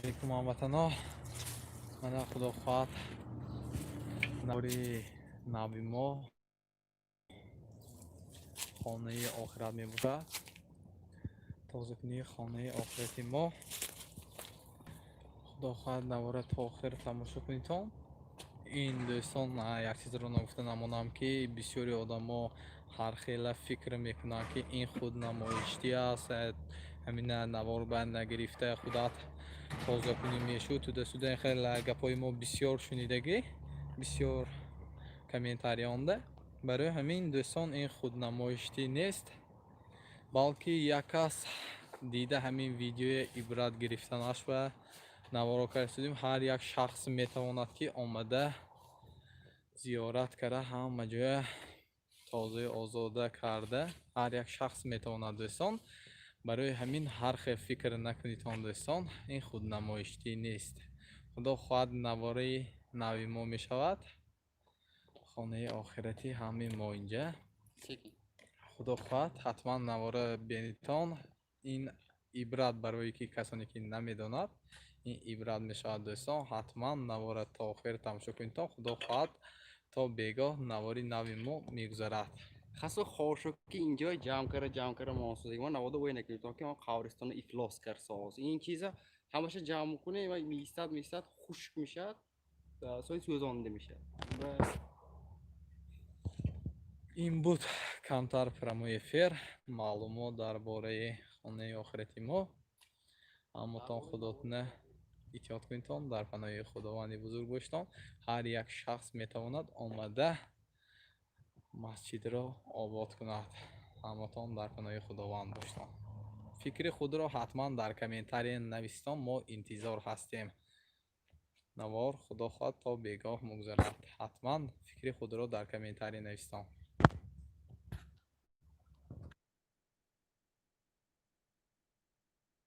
Алейкум, ҳамватано! Мана, худо хоҳад, навори нави мо хонаи охират мебошад, тозакунии хонаи охирати мо. Худо хоҳад, навора то охир тамошо кунедтон. Ин дӯстон, як чизро нагуфта намонам, ки бисёри одамо ҳар хела фикр мекунанд, ки ин худнамоиштӣ аст, ҳамина навор ба нагирифта худат тозакунӣ мешуд, туда-сюда. Ин хел гапҳои мо бисёр шунидагӣ, бисёр комментарийонда. Барои ҳамин, дӯстон, ин худнамоиштӣ нест, балки як кас дида ҳамин видеоя ибрат гирифтанаш ва наворо кардем. Ҳар як шахс метавонад, ки омада зиёрат карда, ҳама ҷоя тозаю озода карда, ҳар як шахс метавонад, дӯстон. Барои ҳамин ҳар хел фикр накунедтон, дӯстон, ин худнамоиштӣ нест. Худо хоҳад, навораи нави мо мешавад хонаи охирати ҳамаи мо инҷа. Худо хоҳад, ҳатман навора бинедтон. Ин ибрат барои ки касоне ки намедонад, ин ибрат мешавад, дӯстон. Ҳатман навора то охир тамошо кунедтон. Худо хоҳад, то бегоҳ навори нави мо мегузарад. Хасу хошуки инҷо ҷамъ кара, ҷамъ кара монсозӣ. Ма навода вой накунед, ки ман қабристони ифлос карсоз. Ин чиза ҳамаша ҷамъ мекунем ва меистад, меистад, хушк мешавад, сои сӯзонда мешавад. Ин буд камтар прямой эфир, маълумот дар бораи хонаи охирати мо. Ҳаматон худотона эҳтиёт кунедтон, дар паноҳи Худованди бузург боштон. Ҳар як шахс метавонад омада масҷидро обод кунад. Ҳаматон дар паноҳи Худованд боштон. Фикри худро ҳатман дар комментария нависитон, мо интизор ҳастем. Навор, худо хоҳад, то бегоҳ мегузарад. Ҳатман фикри худро дар комментария нависитон.